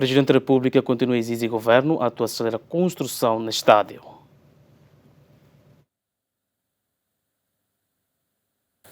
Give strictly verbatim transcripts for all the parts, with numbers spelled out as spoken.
Prezidente Repúblika kontinua ezije governu atu aselera konstrusaun estádiu.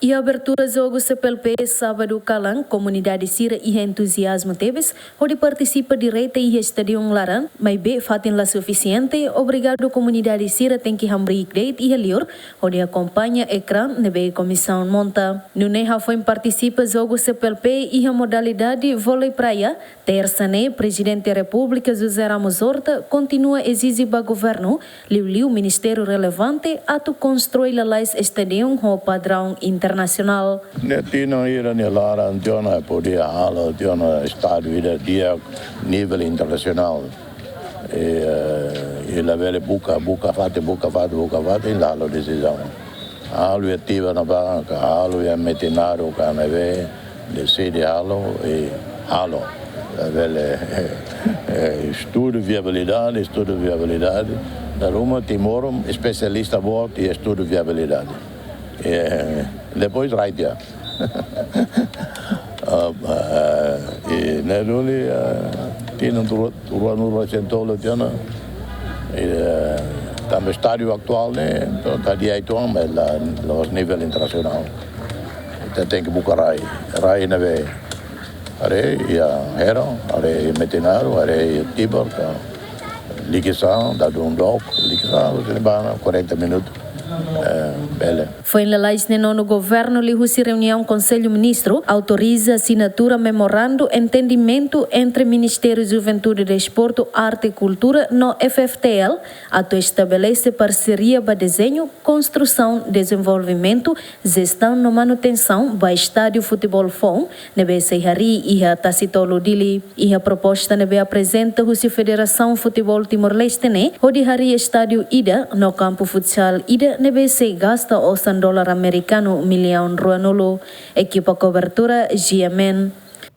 Iha abertura jogu C P L P sábadu kalan, komunidade sira iha entuziazmu tebes hodi partisipa direta iha estádiu laran, maibé fatin la sufisiente, obrigadu komunidade sira tenke hamriik de'it iha liur hodi akompaña ekrán ne'ebé komisaun monta. Nune'e hafoin partisipa jogu C P L P iha modalidade vólei praia, tersa ne'e Prezidente Repúblika José Ramos Horta kontinua ezije ba governu, liuliu ministériu relevante atu konstrui lalais estádiu ho padraun internasionál. Ne'e tinan ida-ne'e laran tiha ona podia halo tiha ona estádiu ida di'ak nivel internasionál. I, eh, i labele buka, buka fatin, buka fatin, buka fatin, la halo desizaun. Halo iha Tibar ne'ebá, ka halo iha Metinaro, ka ne'ebé, deside halo, i halo. Labele, eh, estudu viabilidade, estudu viabilidade. Dala ruma Timor, espesialista boot iha estudu viabilidade. Eh, depois rai tiha. Ah, eh, i ne'e duni, eh, tinan rua, rua, rua, rua, tiha ona. I, eh, tanba estádiu atuál ne'e, entaun, atu di'ak uitoan, mas la, la'ós nivel internasionál. Ita tenke buka rai, rai ne'ebé haree iha Hera, haree iha Metinaro, haree iha Tibar, ka Likisá, dala ruma dook, Likisá, husi ne'ebá ona kuarenta minutu, eh, bele. Foin lalais ne'e nono governu liuhusi reuniaun Konsellu Ministru autoriza asinatura memorandu entendimentu entre Ministériu Juventude, Desportu, Arte i Kultura no F F T L atu estabelese parseria ba dezeñu, konstrusaun, dezenvolvimentu, jestaun no manutensaun ba estádiu futeból foun ne'ebé sei harii iha Tasitolu, Dili. Iha proposta ne'ebé aprezenta husi Federasaun Futeból Timor-Leste ne'e hodi harii estádiu ida no kampu futsal ida ne'ebé sei gasta osan dolar amerikanu millaun ruanulu. Ekipa kobertura G M N.